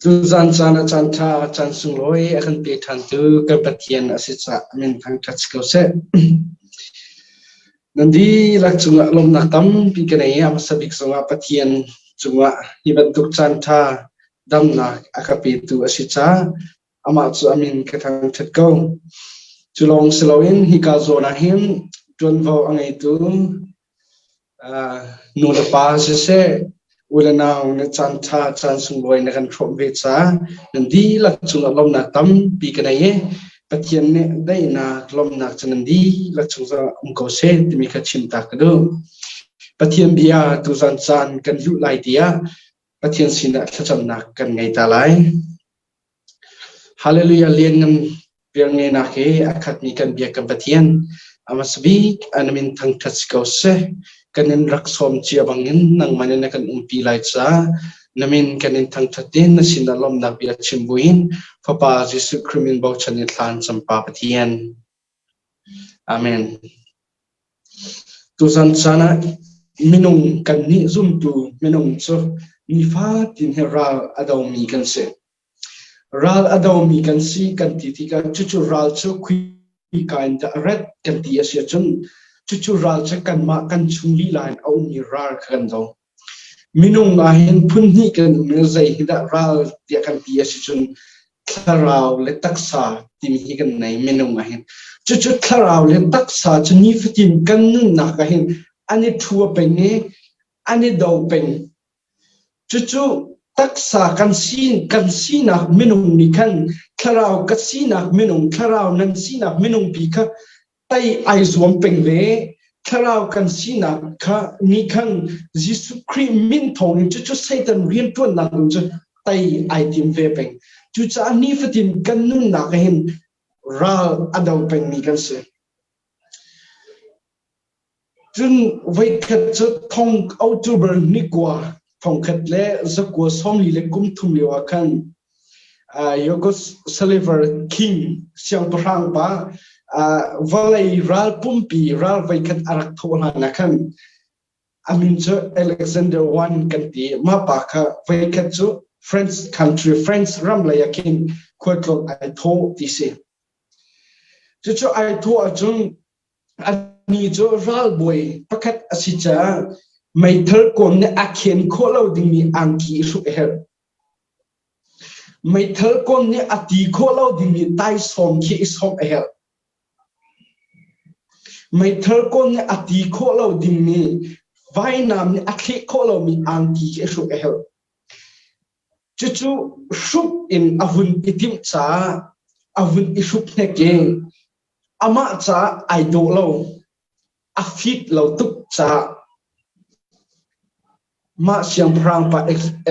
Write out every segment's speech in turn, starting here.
Tuzan caan ah caan ṭha, caan sunglawi a kan pe ṭhantu kan Pathian a si caah a min thangṭhat si ko seh. Nan dihlak cungah lawmhnak tampi ka nei. A hmasa bik zongah Pathian cungah hi bantuk caan ṭha damnak a ka petu a si caah amah cu a min ka thangṭhat ko. Cu lawng si loin hika zawn ah hin ṭuanvo a ngeitu Nu le pa siseh, u le nau na caan ṭha caan sunglawi na kan hrawmh ve caah nan dihlak cungah lawmhnak tampi ka nei i Pathian nih daihnak lawmhnak cu nan dihlak cung zongah um ko seh timi kha chim ta ka duh. Pathian bia tuzan caan kan luh lai tiah Pathian sinah thlacamnak kan ngei ta lai. Hallelujah lianngan velngeihnak he a khatmi kan biak kan Pathian a hmasa bik an min thangṭhat si ko seh. Kan in rak sawm cia bangin nangmah nih na kan umpi lai caah na min kan in thangṭhat in na sinah lawmhnak bia chim buin Fapa Jesuh Khrih min bochan in thla an cam Pa Pathian. Amen. Tuzan caan ah minung kannih zumtu minung cu nifatin hi ral a domi kan si. Ral a domi kan si kan ti tikah cucu ral cu khuika in dah a rat kan ti a si ahcun cucu ral cu kanmah kan chung lila in a ummi ral kha kan do. Minung ahhin phun hnih kan um i zei hi dah ral tiah kan ti a si cun thlarau le taksa timi hi kan nei minung ahhin. Cucu thlarau le taksa cu nifatin kan nunnak ahhin an i ṭhua peng i an i do peng. Cucu taksa kan si kan sinak minung nih khan thlarau ka sinak minung thlarau nan sinak minung pi kha tei ai zuam peng ve. Thlarau kan sinak kha nih khan Jesuh Khrih min thawngin cucu Satan rianṭuannak in cu tei ai tim ve peng. Cucaah nifatin kan nunnak ah hin ral a do pengmi kan si. Cun voikhat cu thong October nikua thongkhat le zakua sawmli le kum thum lio ah khan Yugoslavia king siangpahrang pa vawlei ral pumpi ral voikhat a rak thawh hlan ah khan a min cu Alexander I kan ti. Mah pa kha voikhat cu French country French ram lei ah khin khualtlawn ai thawh ti si. Cucu ai thawh ahcun Anih cu ralbawi pakhat a si caah meithal kawm nih a khen khawh lo dingmi angki i hruk a herh. Meithal kawm nih a ti khawh lo dingmi taisawm khi i sawmh a herh. Meithal kawm nih a ti khawh lo dingmi vainam nih a thleh khawh lomi angki khi i hruk a herh. Cucu hruk in a vun i timh caah a vun i hruk hnek i Amah caah ai dawh lo, a fit lo tuk caah mah siangpahrang pa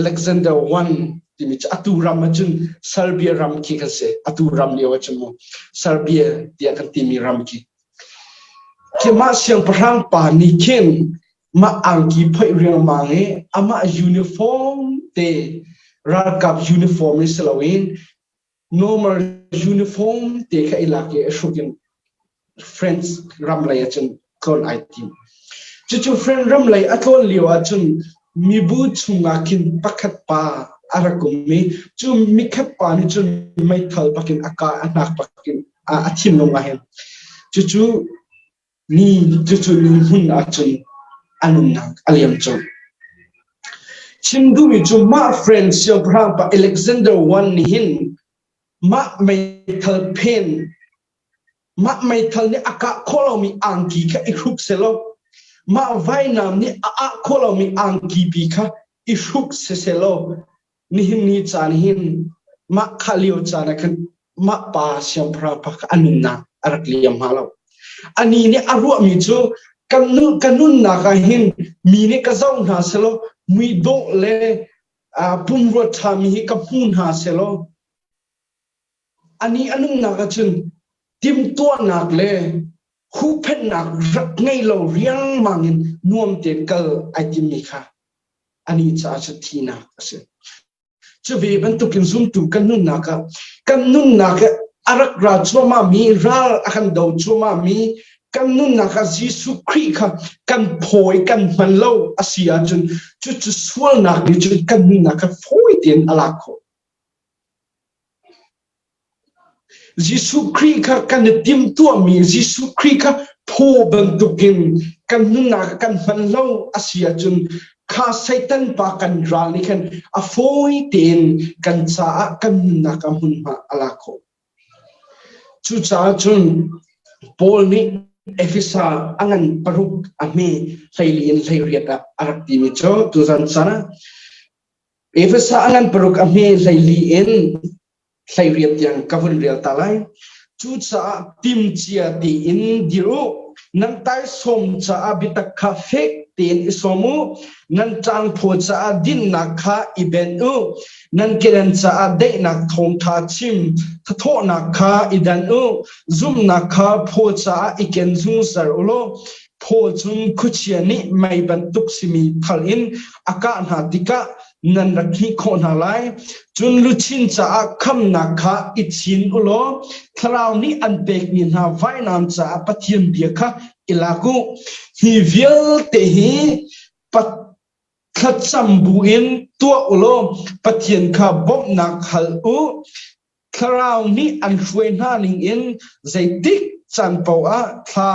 Alexander I timi cu atu ram ahcun Serbia ram khi kan si. Atu ram lio ahcun mu Serbia tiah kan timi ram khi. Khi mah siangpahrang pa nih khin mah angki phoih riangmang i amah uniform te ralkap uniform i si loin normal uniform te kha i lak i a hruk in French ram lei ahcun tlawn ai tim. Cucu French ram lei a tlawn lio ahcun mibu chungah khin pakhat pa a rak um i cu mikhat pa nih cun meithal bakin a ka a hnak bakin a thinlung ah hin cucu Ni cucu ni hmun ahcun a nunnak a liam colh. Chim duhmi cu mah friend siangpahrang pa Alexander I nih hin mah meithal phen mah meithal nih a kah khawh lomi angki kha i hruk selaw mah vainam nih a ah khawh lomi angki pi kha i hruk siselaw nihin ni caan hin mah kha lio caan ah khan mah pa siangpahrang pa kha a nunnak a rak liam hnga lo. Ani nih a ruahmi cu kan nun ka nunnak ah hin mi nih ka zoh hna selaw muidawh le pumrua ṭhami hi ka hmu hna selaw ani a nunnak ah cun timhtuahnak le huhphenhnak rak ngei lo riangmang in nuam tein kal ai timmi kha ani caah cu thihnak a si. Cu ve bantukin zumtu kan nunnak ah kan nunnak ah a rak ra cuahmahmi ral a kan do cuahmahmi kan nunnak ah Jesuh Khrih kha kan phawi kan hman lo a si ahcun cucu sualnak nih cun kan nunnak kha fawi tein a lak khawh. Jesuh Khrih kha kan i timhtuahmi Jesuh Khrih kha phaw bantukin kan nunnak kan hman lo a si ahcun kha Satan pa kan ral nih khan a fawi tein kan caah kan nunnak ah hmunhma a lak khawh. Cucaah cun Paul nih Efesa a ngan paruk a hme 14 in 18 ah a rak timi cu tuzan caan ah Efesa a ngan paruk a hme 14 in 18 tiang ka vun rel ta lai. Cucaah timcia tein dir u. Nan taisawm caah biatak kha fek tein i sawm u. Nan ṭangphaw caah dinnak kha i benh u. Nan kedan caah daihnak thawngṭha chim thathawhnak kha i danh u. Zumhnak kha phaw caah i ken zungzal u law phaw cun khuachia nih mei bantuk simi thal in a kah hna tikah nan rak hnih khawh hna lai. Cun luchin caah khamnak kha i chin u law thlarau nih an pekmi hna vainam caah Pathian bia kha i lak u. Hi vialte hi thlacam buin tuah u law Pathian kha bawmhnak hal u. Thlarau nih an hruai hna ningin zeitik caan paoh ah thla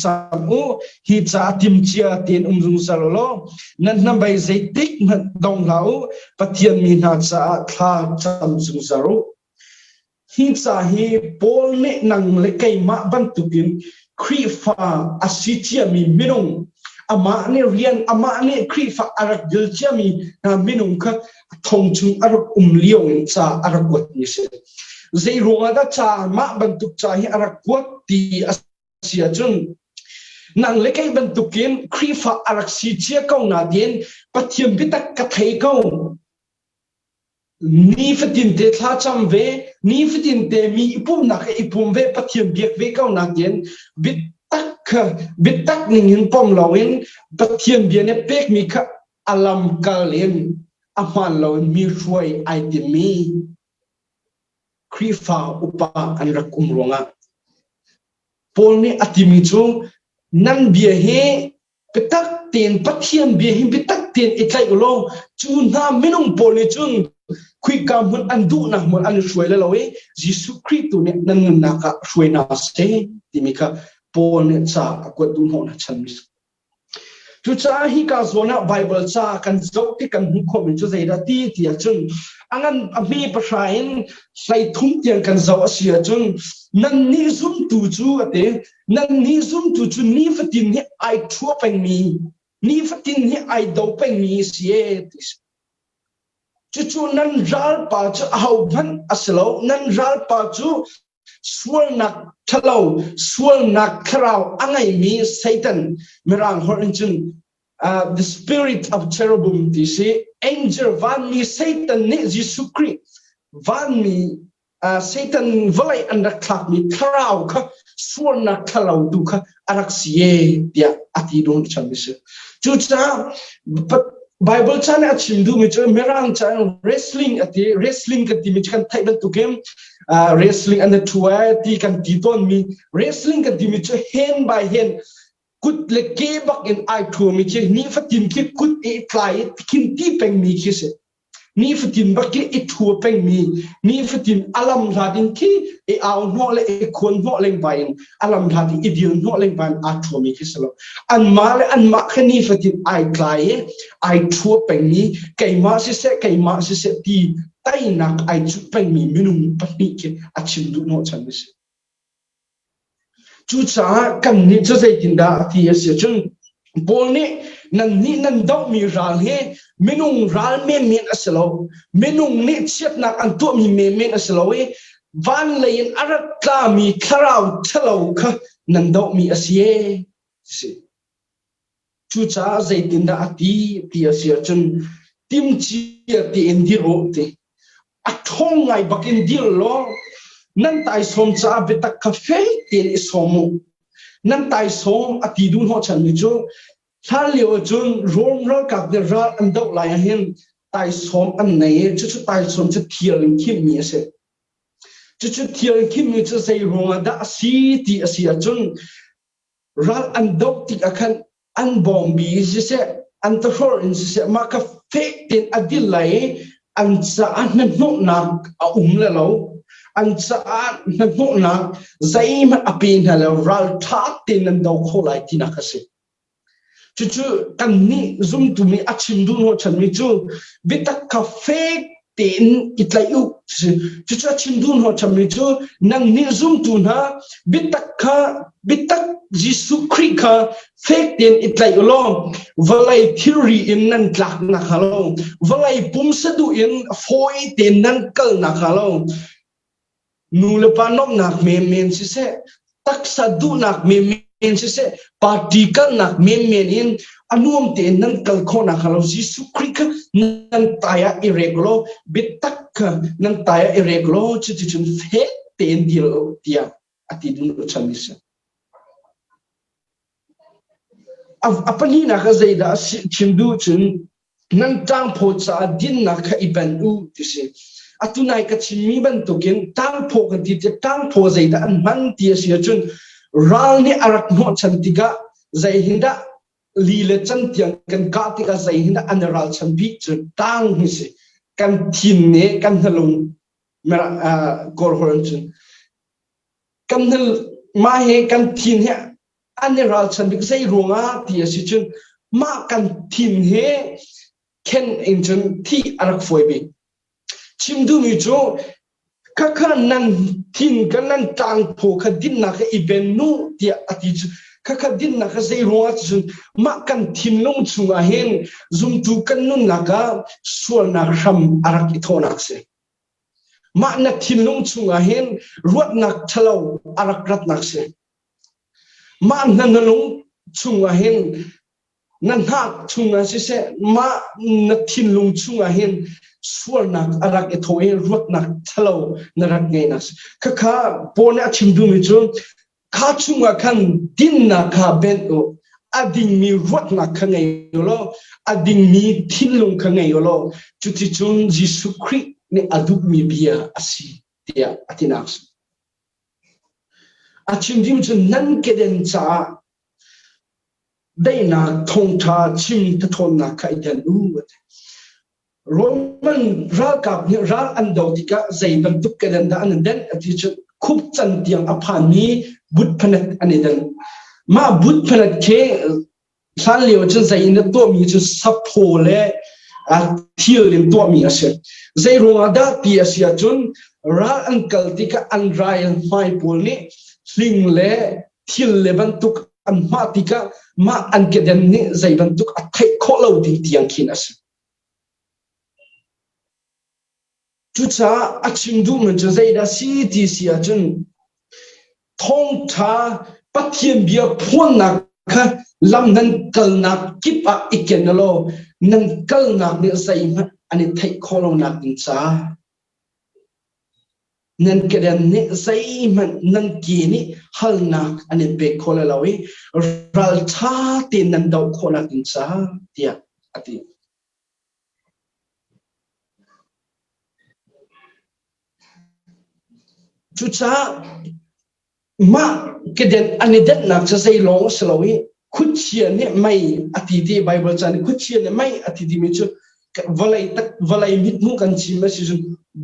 cam u. Hi ca timcia tein um zungzal u law nan hnabei zeitik hmanh dong hlah u. Pathian mi hna caah thla cam zungzal u. Hi ca hi Paul nih nang le keimah bantukin Khrihfa a si ciami minung, amah nih rian, amah nih Khrihfa a rak dil ciami hna minung kha thong chung a rak um lio in ca a rak kuatmi a si. Zei ruangah dah ca mah bantuk ca hi a rak kuat ti a si ahcun nang le kei bantukin Khrihfa a rak si cia ko nain Pathian biatak ka thei ko. Nifatin te thlacam ve, nifatin te mi i pumnak i pum ve, Pathian biak ve ko nakin biatak kha biatak ning in pom loin Pathian bia nih pekmi kha a lamkal in a hmaan loin mi hruai ai timmi Khrihfa upa an rak um ruangah Paul nih a timi cu nan bia hi biatak tein Pathian bia hi biatak tein i tlaih u law cu hna minung pawl nih cun khuika hmun an duhnak hmun an i hruai le lo i Jesuh Khrih tu nih nan nunnak ah hruai hna seh timi kha Paul nih ca a kuat duh hnawh hna chan mi Cucaah hika zawn ah Baibal ca kan zoh ti kan hmuh khawhmi cu zeidah ti ti ahcun a ngan a hme pahra in 13 tiang kan zoh a si ahcun nannih zumtu cu a ti nannih zumtu cu nifatin hi ai ṭhua pengmi nifatin hi ai do pengmi si e ti si. Cucu nan ralpa cu ahohmanh a si lo nan ralpa cu Sualnak ṭhalo, sualnak thlarau a ngeimi Satan, Mirang holh in cun the spirit of cherubim ti si, angel vanmi Satan nih Jesuh Khrih vanmi Satan vawlei an rak thlakmi thlarau kha sualnak thlarau tu kha a rak si e tiah a ti dung chan mi si. Cucaah Bible ca nih a chim duhmi cu Mirang ca in wrestling a ti wrestling kan timi cu kan theih bantukin wrestling an i thu ai ti kan ti tawnmi wrestling kan timi cu hand by hand kut le ke bak in ai thumi khi nifatin khi kut i tlai i khin ti pengmi khi si. Nifatin bak khi i thu pengmi nifatin alam hlat in khi i au hnawh le i khuan hnawh lengvai in alam hlat in i dil hnawh lengvai in aa thuami khi si lo. Anmah le anmah kha nifatin ai tlai i ai thua pengmi keimah siseh keimah siseh ti teinak ai cuh pengmi minung pahnih khi a chim duh hnawhchan a si. Cucaah kannih cu zeitindah a ti a si ahcun Paul nih nannih nan dohmi ral hi minung ral menmen a si lo. Minung nih chiatnak an tuahmi menmen a si lo i van lei in a rak tlami thlarau ṭhalo kha nan dohmi a si ee. Si. Cucaah zeitindah a ti ti a si ahcun timcia tein dir u ti. A ṭhawng ngai bakin dir law nan taisawm caah biatak kha fek tein i sawm u. Nan taisawm a ti duh hnawhchanmi cu hlan lio ahcun Rom ralkap nih ral an doh lai ahhin taisawm an nei i cucu taisawm cu thir in khimmi a si. Cucu thir in khimmi cu zei ruangah dah a si ti a si ahcun ral an doh tik ah khan an bawngbi in siseh an tahrawr in siseh mah kha fek tein a dil lai i an caah hnahnawhnak a um le lo. An caah hnahnawhnak zeihmanh a pe hna lo, ralṭha tein nan do khawh lai tinak a si. Cucu kannih zumtu nih a chim duh hnawhchanmi cu biatak kha fek tein i tlaih u. Cucu a chim duh hnawhchanmi cu nangnih zumtu hna biatak kha biatak Jesuh Khrih kha fek tein i tlaih u law vawlei thilri in nan tlak nakhnga lo vawlei pumsa duh in fawi tein nan kal nakhnga lo nu le pa nuamhnak menmen siseh taksa duhnak menmen siseh party kalnak menmen in a nuam tein nan kal khawh nakhnga lo Jesuh Khrih kha nan tai ah i rek law biatak kha nan tai ah i rek law cuticun fek tein dir u tiah a ti dun chan si. A pahnihnak ah zeidah a chim duh cun nan ṭangphaw caah dinnak kha i ben u ti si. Atu nai ka chimmi bantukin ṭangphaw kan ti tiah ṭangphaw zeidah an hman ti a si ahcun ral nih a rak hnawhchan tikah zei hin dah li le cantiang kan kah tikah zei hin dah an i ralchan bik cu ṭang hi si. Kan thin nih kan hnalung Kawlholh cun kan mah hi kan thin hi an i ralchan bik zei ruangah ti a si cun mah kan thin hi khen in cun thih a rak fawi bik. Chim duhmi cu khakha nan thin ka nan ṭangphaw kha dinnak i ben nu tiah a ti cu khakha dinnak kha zei ruangah ti cun mah kan thinlung chungah hin zumtu kan nunnak ah sualnak hram a rak i thawhnak si. Mah na thinlung chungah hin ruatnak ṭhalo a rak ratnak si. Mah na nalung chungah hin na hnak chungah siseh mah na thinlung chungah hin sualnak a rak i thaw i ruatnak ṭhalo na rak ngeihnak si. Khakha Paul nih a chim duhmi cu Kha chungah khan dinnak kha benh u, a dingmi ruatnak kha ngei u law, a dingmi thinlung kha ngei u law, cuticun Jesuh Khrih nih a duhmi bia a si tiah a tinak a si. A chim ding cu nan keden caah daihnak thawngṭha chim ṭhawnnak kha i den u a ti. Roman ralkap nih ral an do tikah zei bantuk kedan dah an i denh a ti cu khup can tiang a phanmi butphanet an i denh. Mah butphanet khi hlan lio cun zei in a tuahmi cu saphaw le thil in tuahmi a si. Zei ruangah dah ti a si ahcun ral an kal tikah an rai hmai pawl nih hling le thil le bantuk an hmah tikah mah an keden nih zei bantuk a theih khawh lo ding tiang khin a si. Cucaah a chim duhmi cu zeidah si ti si ahcun thawngṭha Pathian bia phuannak kha lam nan kalnak kip ah i ken law nan kalnak nih zeihmanh an i theih khawh lonak ding caah nan keden nih zeihmanh nan ke nih halnak an in pek khawh lai lo i ralṭha tein nan doh khawhnak ding caah tiah a ti. Cucaah mah keden an i denhnak cu zei lawng a si lo i khuachia nih mei a ti ti Baibal ca nih khuachia nih mei a ti timi cu vawlei tak vawlei mithmuh kan chim a si cun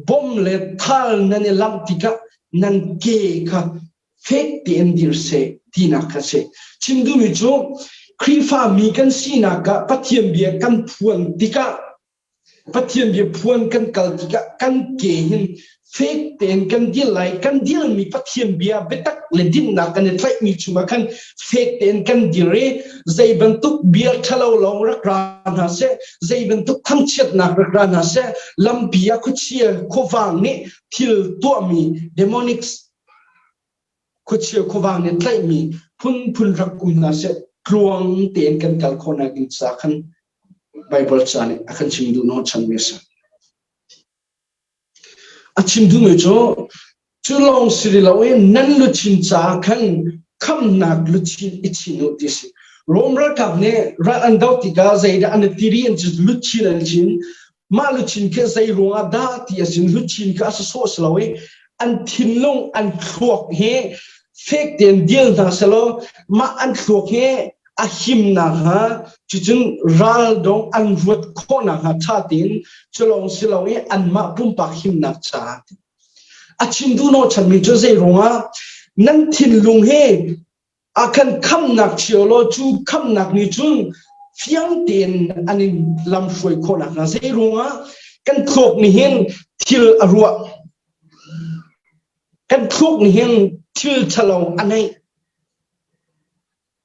bom le thal nan i lamh tikah nan ke kha fek tein dir seh tinak kha si. Chim duhmi cu Khrihfa mi kan sinak ah Pathian bia kan phuan tikah Pathian bia phuan kan kal tikah kan ke hin fek tein kan dil lai kan dilmi Pathian bia biatak le dinnak kan i tlaihmi chungah khan fek tein kan dir i zei bantuk bia ṭhalo lawng rak ra hna seh zei bantuk thangchiatnak rak ra hna seh lampi ah khuachia khuavang nih thil tuahmi demonics khuachia khuavang nih tlaihmi phunphun rak um hna seh tluang tein kan kal khawhnak ding ca khan Baibal ca nih a kan chim duh nawn chanmi a si. A chim duhmi cu cu lawng si rih loin nan luchin caah khan khamnak luchin i chin u ti si. Rom ralkap nih ral an doh tikah zeidah an i tiri an cu luchin an chin. Mah luchin khi zei ruangah dah ti a sin luchin kha a si sawh si lo i an thinlung an thluak hi fek tein dil hna selaw mah an thluak hi a him nakhnga cucun ral dong an ruat khawh nakhnga ṭha tein cu lawng si lo i anmah pumpak himnak caah. A chim duh hnawhchanmi cu zei ruangah nan thinlung hi a kan khamnak cio law cu khamnak nih cun fiang tein an in lamhruai khawh nakhnga zei ruangah kan thluak nih hin thil a ruah kan thluak nih hin thil ṭhalo a neih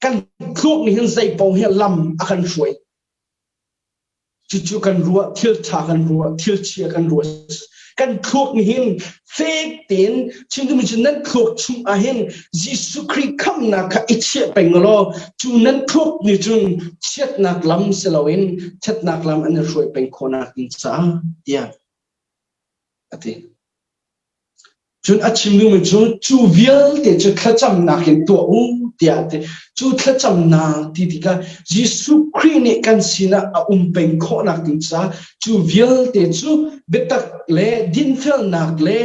kan thluak nih hin zei paoh hi lam a kan hruai. Cucu kan ruah, thil ṭha kan ruah, thil chia kan ruah. Kan thluak nih hin fek tein chimdumi cu nan thluak chung ah hin Jesuh Khrih khamnak kha i chiah peng law cu nan thluak nih cun chiatnak lam si loin ṭhatnak lam an i hruai peng khawhnak ding caah tiah a ti. Cun a chim duhmi cu cu vialte cu thlacamnak in tuah u tiah a ti. Cu thlacamnak ti tikah Jesuh Khrih nih kan sinah a um peng khawhnak ding caah cu vialte cu biatak le dinfelnak le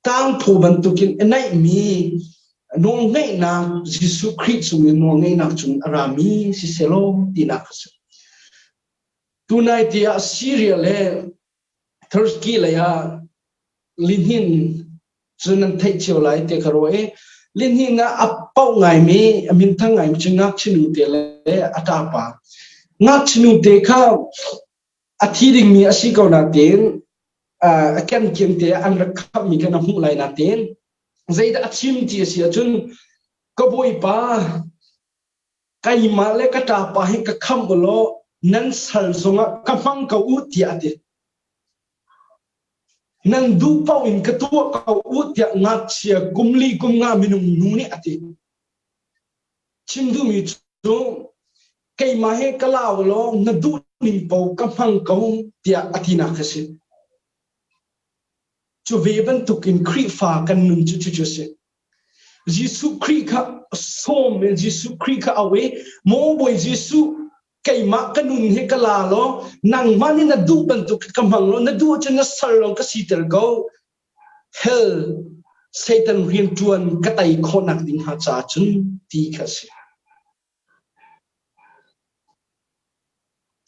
tangphaw bantukin a naihmi nawlngeihnak Jesuh Khrih chungin nawlngeihnak cung a rami si selaw tinak a si. Tunai tiah Syria le Turkey lei ah lihnin cu nan theih cio lai ti ka ruah i lihnin ah a poh ngaimi a minthang ngaimi cu ngakchinu te le a ṭapa. Ngakchinu te kha a thi dingmi a si ko nain a kenkim te an rak khammi kha na hmuh lai nain zeidah a chim ti a si ahcun ka bawipa keimah le ka ṭapa hi ka khamh u law nan sal zongah ka hmang ko u tiah a ti. Nan duh paoh in ka tuah ko u tiah ngakchia kum li kum nga minung nu nih a ti. Chim duhmi cu keimah he ka lau law na duh ning paoh ka hmang ko tiah a tinak a si. Cu ve bantukin Khrihfa kan nun cu cucu a si. Jesuh Khrih kha sawm in Jesuh Khrih kha auh i maw Bawi Jesuh keimah ka nun hi ka la law nangmah nih na duh bantuk ka hmang law na duh ahcun na sal lawng ka siter ko hell Satan rianṭuan ka tei khawhnak ding hnga caah cun ti kha a si.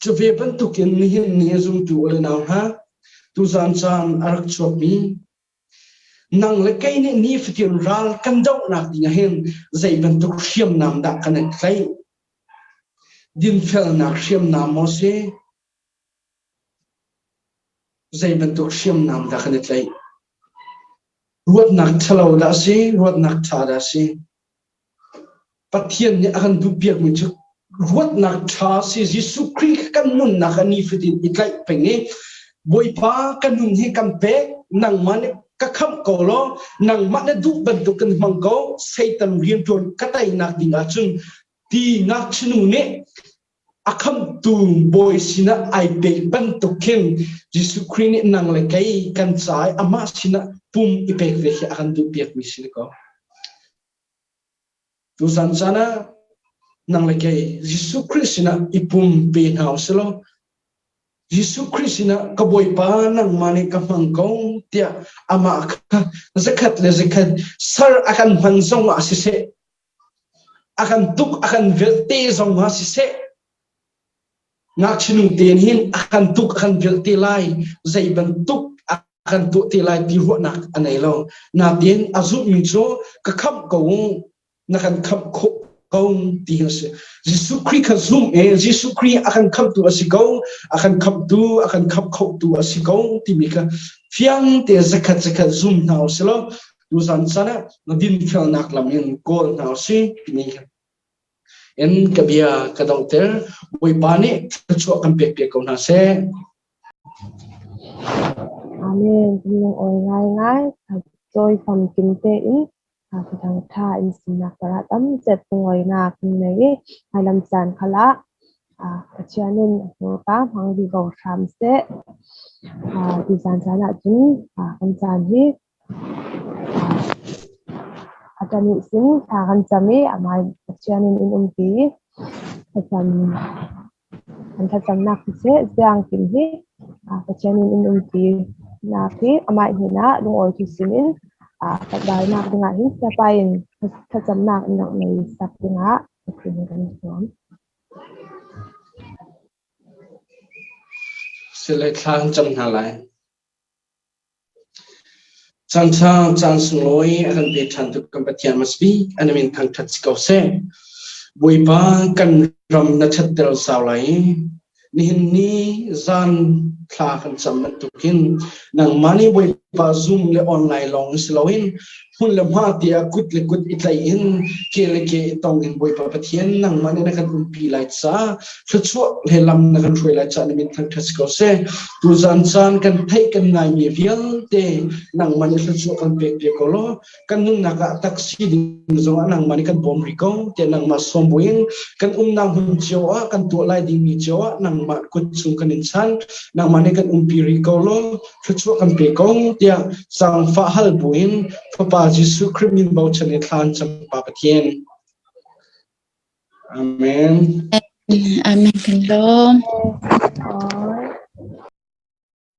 Cu ve bantukin nihin ni zumtu u le nau hna tuzan caan a rak chuakmi Nang le kei nih nifatin ral kan dohnak ding ah hin zei bantuk hriamnam dah kan i tlaih? Dinfelnak hriamnam maw si? Zei bantuk hriamnam dah kan i tlaih? Ruatnak ṭhalo dah a si? Ruatnak ṭha dah a si? Pathian nih a kan duhpiakmi cu ruatnak ṭha si Jesuh Khrih kan nunnak a nifatin i tlaih peng i Bawipa ka nun hi kan pek nangmah nih ka khamh ko law nangmah na duh bantuk kan hmang ko Satan rianṭuan ka teinak ding ahcun ti ngakchinu nih a khamhtu bawi sinah ai pek bantuk khin Jesuh Khrih nih nang le kei kan ca i amah sinah pum i pek ve hi a kan duhpiakmi si ko. Tuzan caan ah nang le kei Jesuh Khrih sinah i pum pe hna usih law Jesuh Khrih sinah ka Bawipa nangmah nih ka hmang ko tiah amah kha zakhat le zakhat sar a kan hman zong ah siseh a kan tuk a kan velh te zong ah siseh ngakchinu tein hin a kan tuk a kan velh te lai zei bantuk a kan tuah te lai ti ruahnak a nei lo natin a zumhmi cu ka khamh ko na kan khamh khawh ko ti a si Jesuh Khrih kha zum e Jesuh Khrih a kan khamhtu a si ko a kan khamhtu a kan khamh khotu a si ko timi kha fiang te zakhat zakhat zum hna usih law tuzan caan ah na dinfelnak lam in kawl hna usih timi in ka bia ka donghter Bawipa nih thluachuah kan pek piak ko hna seh. Amen. Kan lungawi ngaingai. Cawi famkim tein thadang ṭha in sinnak parah tamcet lungawinak kan nei i hmailam caan khal ah Pathian in a hmurka hmang rih ko hram seh. Tuzaan caan ahcun kan caan hi A ṭan sin thla kan cam i amah Pathian in in umpi i thlacam kan thlacamnak siseh ziangkim hi Pathian in in umpi nak hi amah hnenah lungawi tu sinin kan dingah hin siapai in thlacamnak in rak nei sak dingah Pathian kan sawm. Sile thla kan cam hna lai. Caan ṭha, caan sunglawi a kan pe ṭhan tu kan Pathian hmasabik an min thangṭhat si ko seh. Bawipa kan ram na ṭhatter sau lai i nihin ni zan thla kan cam bantukin nangmah nih Bawipa Zoom le online lawng si loin hmun le hma tiah kut le kut i tlaih in ke le ke i tong in Bawipa Pathian nangmah nih na kan umpi lai caah thluachuah he lam na kan hruai lai caah na min thangṭhat si ko seh. Tuzan caan kan theih kan ngaimi vialte nangmah nih thluachuah kan pek piak ko law kan nunnak ah taksi ding zong ah nangmah nih kan bawm rih ko tiah nangmah sawm buin kan umnak hmun cio ah kan tuah lai dingmi cio ah nangmah kut chung kan in chan nangmah nih kan umpi rih ko law thluachuah kan pe ko tiah zaangfah hal buin Fapa Jesuh Khrih min bochan in thla an cam Pa Pathian. Amen. Amen. Kan lawm.